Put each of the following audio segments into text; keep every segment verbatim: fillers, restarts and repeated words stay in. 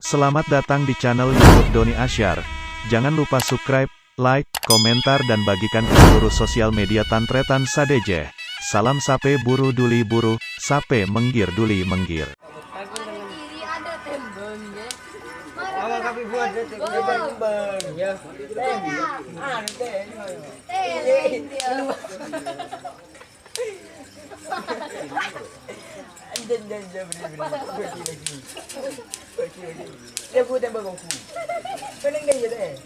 Selamat datang di channel YouTube Doni Asyar. Jangan lupa subscribe, like, komentar, dan bagikan ke seluruh sosial media tan-tarètan sadhâjâ. Salam sapè buru duli buru, sapè mèngghir duli mèngghir. Apa tapi buat dia tembang ya? Anjing, anjing, anjing, beri, beri. Bagi, bagi, bagi. Ya, aku tembak aku. Seneng deh, ya, deh.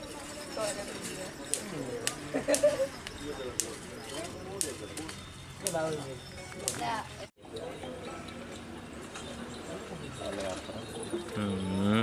Ini mau ini. Hmm.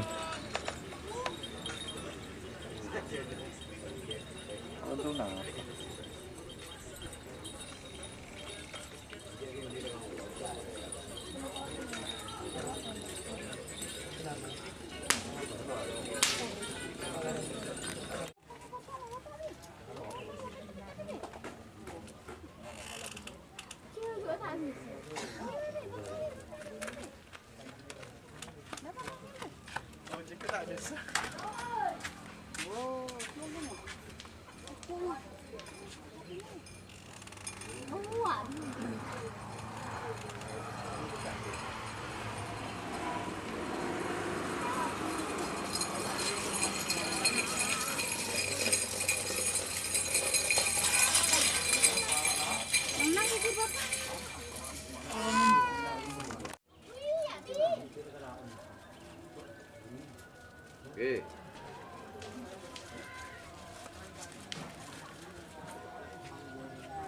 Oke.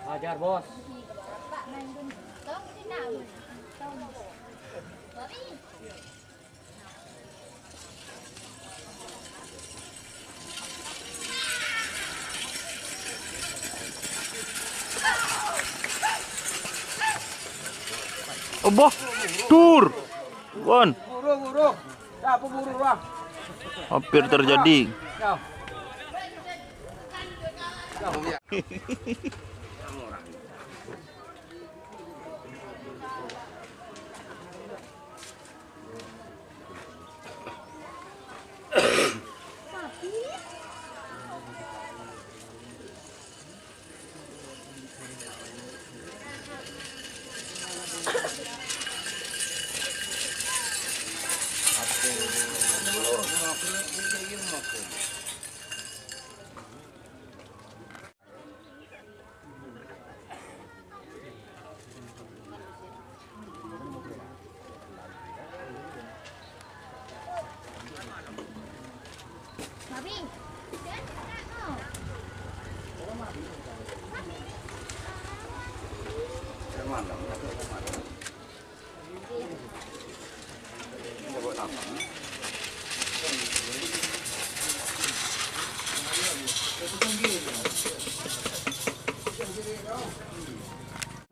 Hajar, Bos. Obah, dur. Wan. Buru, buru. Ya, apa buru, Bang? Hampir terjadi. Ya. Ya.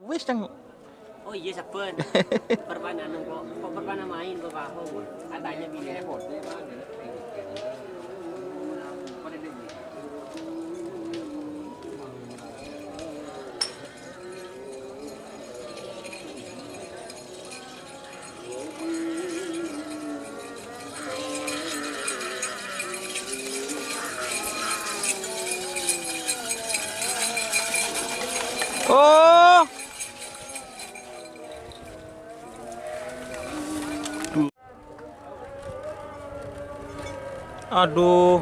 Wis, Cang. Oh iya, sabbhân. Perpan anu kok, kok perpan main kok, Pak? Katanya bini. Oh. Aduh.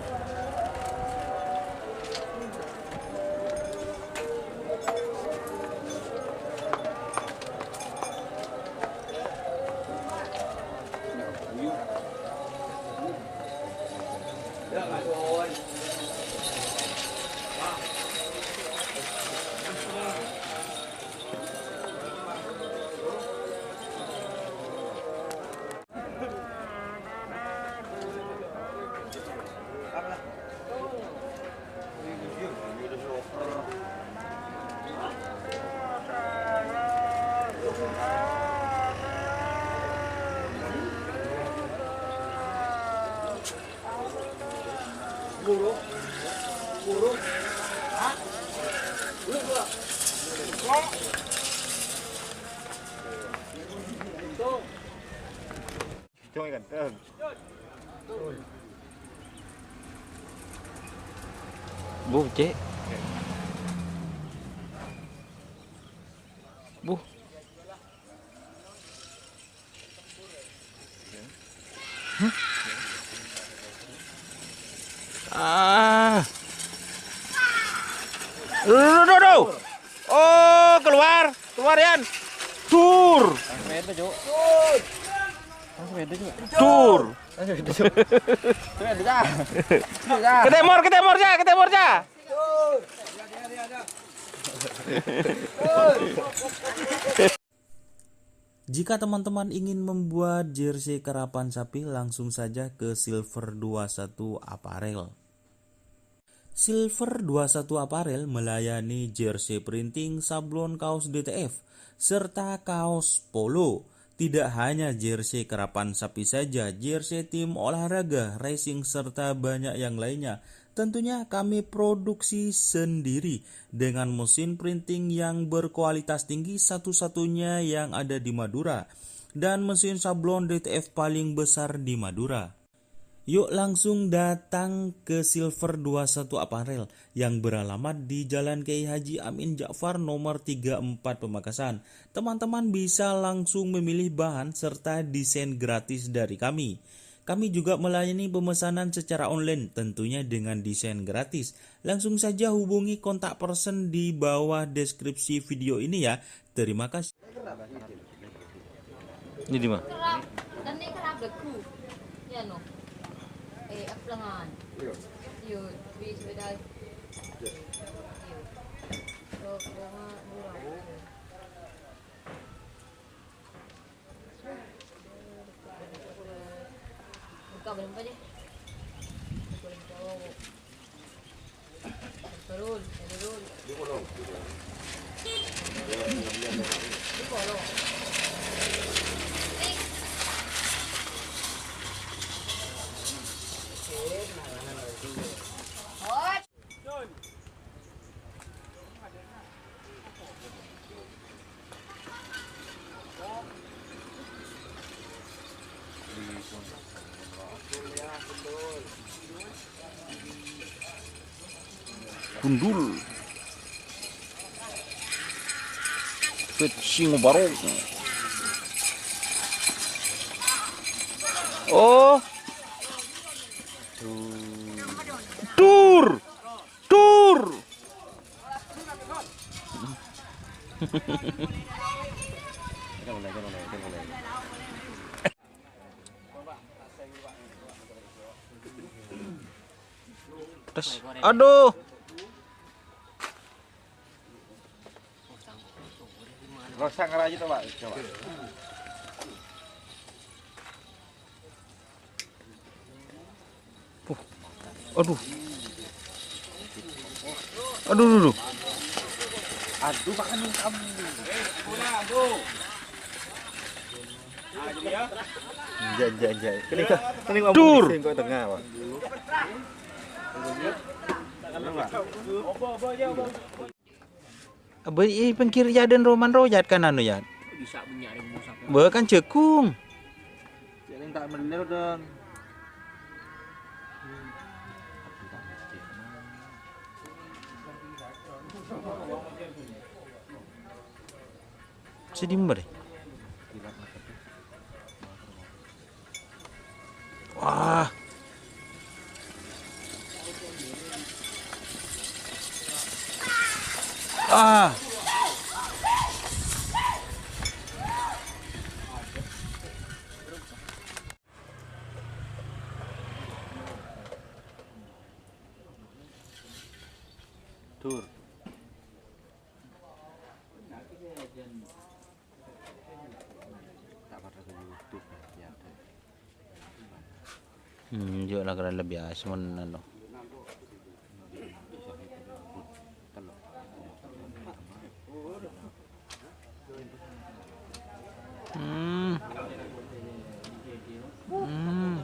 Cong ganteng. Buh, Cek. Buh. Hah? Ah. Duh, duh, duh, duh. Oh, keluar. Keluar, Yan. Dur. Sepeda, Cuk. Sepeda, Cuk. Dur. Sepeda, Cak. Ke timur, ke timur, Cak. Ke timur, Cak. Jika teman-teman ingin membuat jersey karapan sapi, langsung saja ke Silver dua satu Apparel. Silver dua satu Apparel melayani jersey printing, sablon kaos D T F, serta kaos polo. Tidak hanya jersey karapan sapi saja, jersey tim olahraga, racing, serta banyak yang lainnya. Tentunya kami produksi sendiri dengan mesin printing yang berkualitas tinggi, satu-satunya yang ada di Madura, dan mesin sablon D T F paling besar di Madura. Yuk langsung datang ke Silver dua satu Apparel yang beralamat di Jalan Kiai Haji Amin Ja'far nomor tiga empat Pamekasan. Teman-teman bisa langsung memilih bahan serta desain gratis dari kami. Kami juga melayani pemesanan secara online, tentunya dengan desain gratis. Langsung saja hubungi kontak person di bawah deskripsi video ini ya. Terima kasih. Ini di mana? Kerap, dan ini kerap lagu. Ya, no. Eh, apa lengan? Iya, di sepeda. Iya. Tuh, bunga, bunga. Buka belum aja. Belum tahu. Turun, turun. Gundul. Pet singo barong. Oh. Dur. Dur. Terus, aduh. Rosak ngerayu tuh, Pak. Coba. Uh. Aduh. Aduh, aduh, aduh. Aduh, makan kamu. Jek, jek, jek. Kene ka, kene ka Dur. Sing kok tengah, Pak. Apa ini pinggir jalan Roman Royat kan anu ya? Bisa punya ada yang mau sampai. Wah, kan jagung. Jadi tak bener dong. Sedih, Mbak, deh. Wah. Ah. Dur. Hmm, jek lah keren lebih asmon anu. Hmm. Hmm.